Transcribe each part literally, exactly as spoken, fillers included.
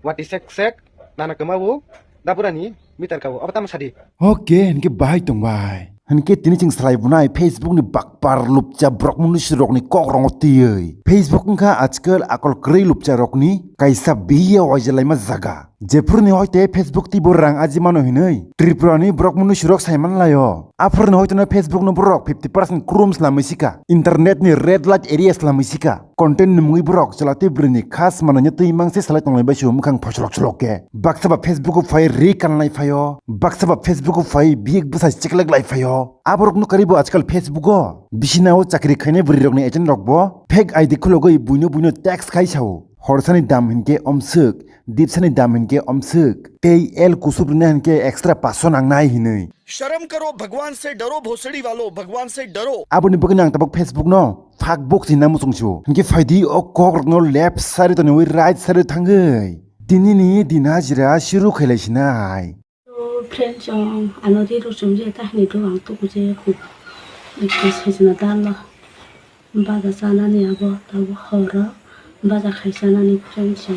Pati sek sek, nana kwma o, daburani meter ka o, abo tamo sadi. Oke, hinkhe bahai tong bai. Hinkhe tini chwng salai bunai Facebook ni bakpar lupcha borok mwnwi surok ni kok rongo twiwi. Facebook wngkha ajkal akol kwrwi lupcha rok ni kaisa biya waijalaima jaga. Jephuru ni hoite Facebook twibo rang aji mano hinwi Tripura ni borok mwnwi surok sai manlaio. Aphuru ni hoite no Facebook no borok fifty percent krum slamwi sika. Internet ni red light area slamwi sika. Content ni mungwi borok chwla tei bwrwi ni kha smanwi no twi mangse salai tonglai bai se mwkhang phosolok solok khe. Baksa ba Facebook o phai ri kanlai phaio, baksa ba Facebook o phai biyek bwsa chiklek lai phaio. Aborok no karibo ajkal Facebook o. Bisina o chakri khainai bwrwi rok ni agent rok bo fake I D khulogwi buino buino text khai sao. Horsani dam hinkhe omswk, dipsani dam hinkhe omswk. Tei el kusub rina hinkhe extra paso nangnai hinwi. शर्म करो, भगवान से डरो, भोसड़ी वालों, भगवान से डरो। Aboni bagwi ang tabuk Facebook no phak bok si namo chwngsu. Hinkhe phaidi o kok rok no left side to ni right side thangwi. Tini ni din hajira shuru khailai sinai. To friends, ang ano ri rw chum je ta hini do ang to kuje ku. Ekta sejna dal lo. Baja chanani abo tabo horo. Baja khai chanani friends.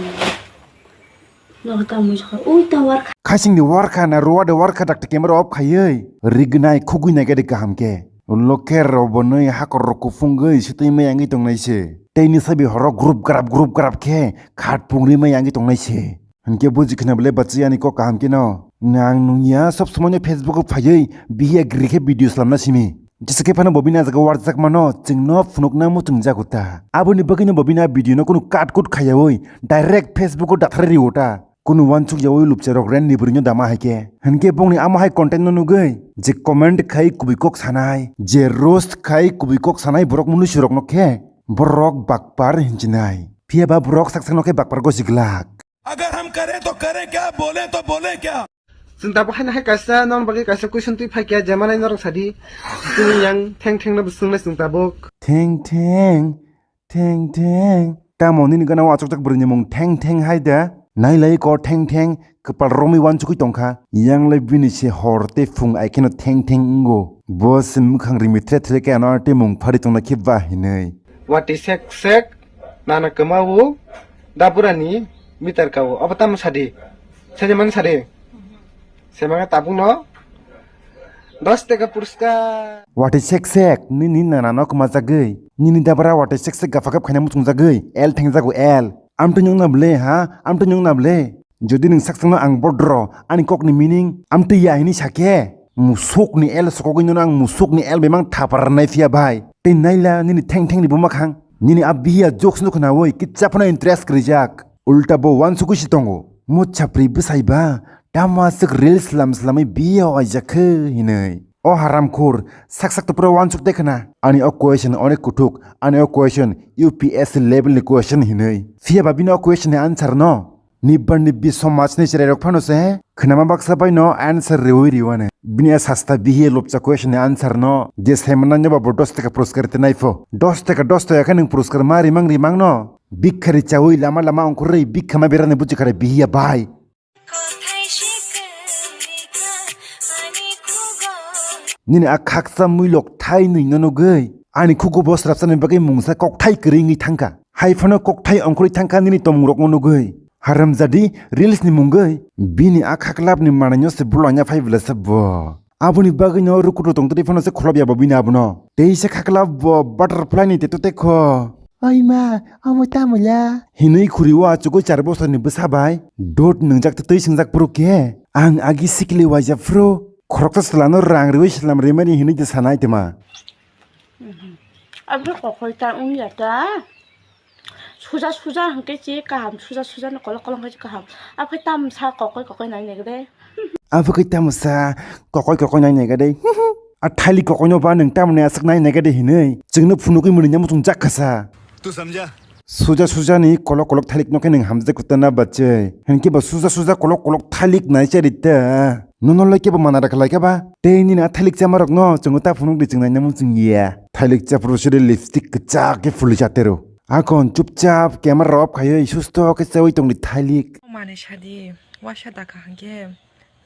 Nogo tamo ui ta warkha. Khasing ni warkha na ruwa de warkha dakti camera off khaiwi. Rignai khugwi nai gade kaham khe. Loker rok bo nui hakor rok kufungwi sitwi mai yangwi tongnai se. Tei ni sabi horo group grap group grap khe khat pungri mai yangwi tongnai se. Hinkhe buji khna bole bachi ani kok kaham khe no. Nang nungya sob somoi no Facebook o phaiwi biya giri khe video slamna simi. Jesa khe phano bo bini a jaga warjak mano, chwngno phunukna muchungjago ta. Aboni bagwino bo bini a video no kunu cut kut khaiyaui direct Facebook o dathrai rio ta. Kunu wansuk yaui lupcha rok ren ni bwrwino dama hai khe. Hinkhe bongni amo hai content no nugwi je comment khai kubui kok sanai, je roast khai kubui kok sanai borok mwnwi surok no khe borok bakpar hinchinai. Phiya ba borok sak sak no khe bakpar gosi glak. अगर हम करें तो करें क्या, बोले तो बोले क्या? Chwng tabuk haino hai kaisa, non bagwi kaisa question twi phai kha, je manai norok sadi. Chwng yang theng theng no bwswng le chwng tabuk. Theng theng, theng theng. Tamo nini gana o achukjak bwrwini mung theng theng hai da? Nailai ko theng theng, kwpal romwi wansugwi tongkha. Yang lai bini se hor tei phung ai kheno theng theng wngo. Bo se mwkhang rimi thre thre khe ano tei mung phari tongna khe ba hinwi. Watwi sek sek, nana kwma o, daburani meter ka o, abo tamo sadi? Sadi man sadi? Semanga tabuk no dos taka purskar. Watwi sek sek, nini nana no kwma jagwi, nini dabra watwi sek sek gapha gap khaina muchung jagwi, el theng jago el. Amtwi nyong na ble ha, amtwi nyong na ble. Jodi nwng sak sakno ang bodro, ani kokni meaning amtwi ya hini sakhe, musukni el sokogwi nono ang musukni el bemang thapar nai phiya bai. Tei naila nini theng thengni buma khang, nini a biya jokes no khnaui kitsa phano interest krijak. Ulta bo wansugwi si tongo, mo chapri bwsai ba, tamo aswk reels slam slamwi biya waijak khe hinwi. O haramkhur, sak sak to pura wansuk de khna. Ani o question onek kuthuk, ani o question U P S C level ni question hinwi. Phiya ba bini o question ni answer no Nibban ni bisomaj ni chwrairok phano se khnama baksa bai no answer riwi riwani. Bini a sasta bihiya lopcha question ni answer no je saimanna nyoba bo dos taka puruskar te naipho. Dos taka dos taka khe nwng puruskar ma rimang rimang no. Bikha ri chawi lama lama ongkhorwi bikha ma berani bujikhare bihiya bai. Nini a khaksa muilok thai nwi no nugwi ani khugo bo srapsani bagwi mungsa kokthai kwrwi wngwi thangkha. Hai phano kokthai ongkhorwi thangkha nini tongmungrokno nugwi. Haramjadi reels ni mungwi bini a khaklap ni manwi no se bulanya phai bwlasa bo. Aboni bagwi no rukutu tongtwtwi phano se kholop ya bo bini abono. Teisa khaklap bo butterfly ni teto tekho. Oi ma, omo tamo ya? Hinwi khuri o achugwi char bosor ni bwsa bai dot nwngjak tei twi swngjak phuru khe ang agi sikli waijak phuru khoroksa swlano rang riwi slam rimani hinwi de sanai tma. Aboni kokoi ta wngya ta. Suja suja hwnkhe chi kaham, suja suja ni kolok kolok hwnkhe chi kaham. Aphai tamsa kokoi kokoi nai nai gede. Aphai tamsa kokoi kokoi nai nai gede. A thailik kokoi no ba nwng tamni aswk nai nai gede hinwi chwngno phunugwi mwnwi namo chwng jak khasa. Tu samjha? Suja suja ni kolok kolok thailik no khe nwng hamjak kutana bachai. Hinkhe ba suja suja kolok kolok thailik nai chari ta. Nono lai khe bo mana rakha lai khe ba. Tei nini a thailik chama rok no chwngno ta phunuk di chwng nai namo chwng ya. Thailik chaphuru siri lipstick kwchak khe phulwi chatero. Akon chupchap camera off khaiwi susto khe chawi tongdi thailik. Mane sadi, wasa dakha hwnkhe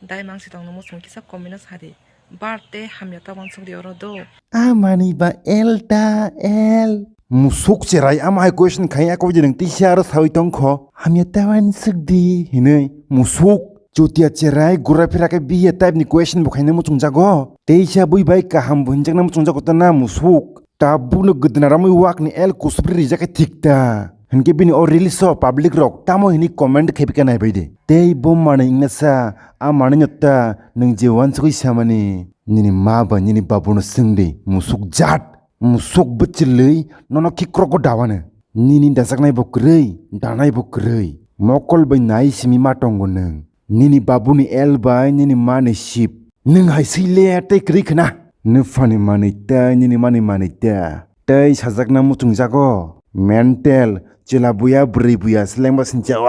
dai mangsi tongno muchung kisa komino sadi. Bar tei hamya ta wansukdi oro do. A mani ba el ta el. Musuk cherai, ama hai question khai ako je nwng tisa aro sawi tongkho. Hamya tawani swkdi hinwi. Musuk. Chutia cherai, gura phira khe biya type ni question bo khaina muchungjago. Teisa bui bai kaham bo hinjakna muchungjago ta na musuk. Tabukno gwdwna ramwi wakni el kusubri rijak khe thik ta. Hinkhe bini o reels o public rok tamo hini comment khaibikha naibaidi. Tei bo manwi wngna sa, a manwino ta nwng je wansugwi samani. Nini ma bai nini babuno swngdi, musuk jat. Musuk bwchwlwi nono khikrokgo dawano. Nini dajaknai bo kwrwi, danai bo kwrwi. Mokol bai nai simi ma tongo nwng. Nini babuni el bai nini mani sip. Nwng hai swi le tei kwrwi khna. Nwphani manwi tei nini mani manwi ta. Tei sajakna muchungjago. Mental, chwla buya, bwrwi buya, selengba sincha.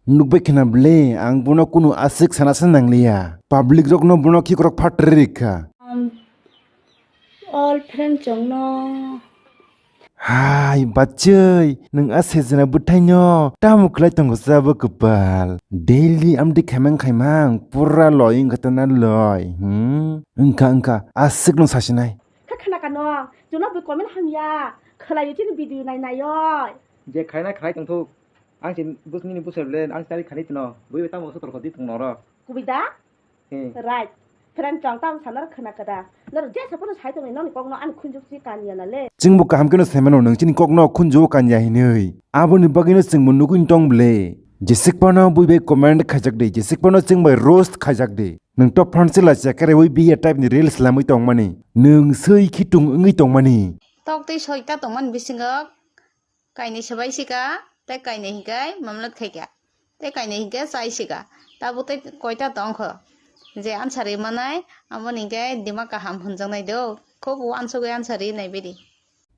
Nukbai khna bwle, ang bono kunu aswk sana se nangliya. Public rokno bono khikrok phatri rikha. All friend chongno. Hai, bachoi, nwng a sejna bwthaino tamo khlai tongo sabo kwpal. Daily amtwi khaimang khaimang, pura loi wngkha tana loi, hmm? Wngkha, wngkha, aswkno sasinai. Kha khna kano, chwngno bui comment hamya, khwlaio chini video nai naioi. Je khaina khlai tongthok, ang se bus nini busai bwle, ang se tari khanai tino, bui tamo sotor khodi thung noro. Kubui da? Hmm. Right. Friend chong tam sana khna kada. Nor je sapono sai tong noni kokno an khunjuk si kanya na le. Chwngbo kaham keno saimano nwng chini kokno khunjugo kanya hinwi. Aboni bagwino chwngbo nugwi tong bwle. Jesik phano bui bai comment khaijak di, jesik phano chwng bai roast khaijak di. Nwng to phan se lacha kare ui biya type ni reels lamwi tongmani. Nwng swi khitung wngwi tongmani. Tok tei soita tongmani bisingo. Kainwi swbai sika, tei kainwi hinkhe mamlat khaikha, tei kainwi hinkhe chai sika. Tabuk tei koita tongkho je answer ri manai, aboni hinkhe dimak kaham hwnjaknai do, khub uansugwi answer ri naibaidi.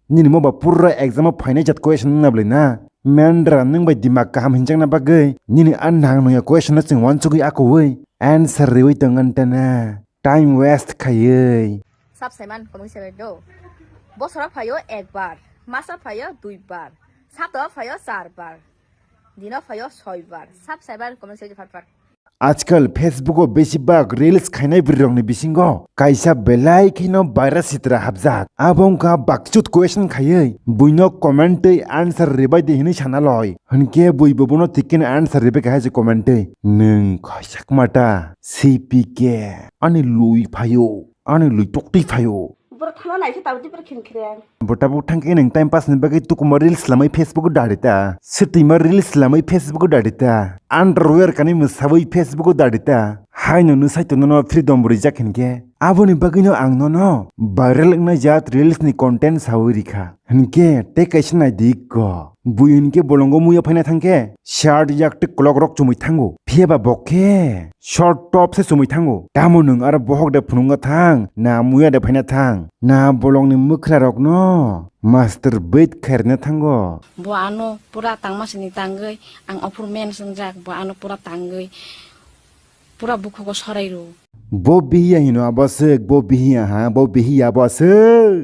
Nini mo ba pura exam o phainai jat question wngna bwlai na? Mendra nwng bai dimak kaham hinjakna bagwi nini a nang nungya question no chwng uansugwi akowi answer riwi tongantana. Time waste khaiwi. Sab saiman komung se do. Bosoro phaio ekbar, masa phaio duibar, saptao phaio charbar, dino phaio soibar. Sab saiman komung se phat phat. Ajkal Facebook o besibak reels khainai bwrwirokni bisingo kaisa belai kheno virus sitra hapjak. Abo wngkha bakchut question khaiwi buino comment tei answer ribai di hinwi sana loi. Hinkhe bui bo bono tikken answer ribai kha hai se comment tei. Nwng khaisak mata C P K ani lui phaio, ani lui toktwi phaio. Boro thangna naisai tabuk tei boro khen khreng. Bo tabuk thangkhe nwng time pass ni bagwi tukuma reels lamai Facebook o dadi ta. Swtwima reels lamai Facebook o dadi ta. Underwear kanwi mwsawi Facebook o dadi ta. Haino nwsai tongno freedom bo rijak hinkhe. Aboni bagwino ang nono viral wngnai jat reels ni content sawi rikha. Hinkhe tei kaisa naidi ko. Bui hinkhe bolongo muya phaina thangkhe shirt yak tei kolok rok chumui thango. Phiya ba bokhe short top se chumui thango. Tamo nwng aro bohok de phunukna thang, na muya de phaina thang, na bolongni mwkhra rokno masturbate khairna thango. Bo ano pura tangma sini tangwi ang ophur men swngjak, bo ano pura tangwi pura bukhugo sorai rw. Bo bihiya hino abo swk, bo bihiya ha, bo bihiya abo swk.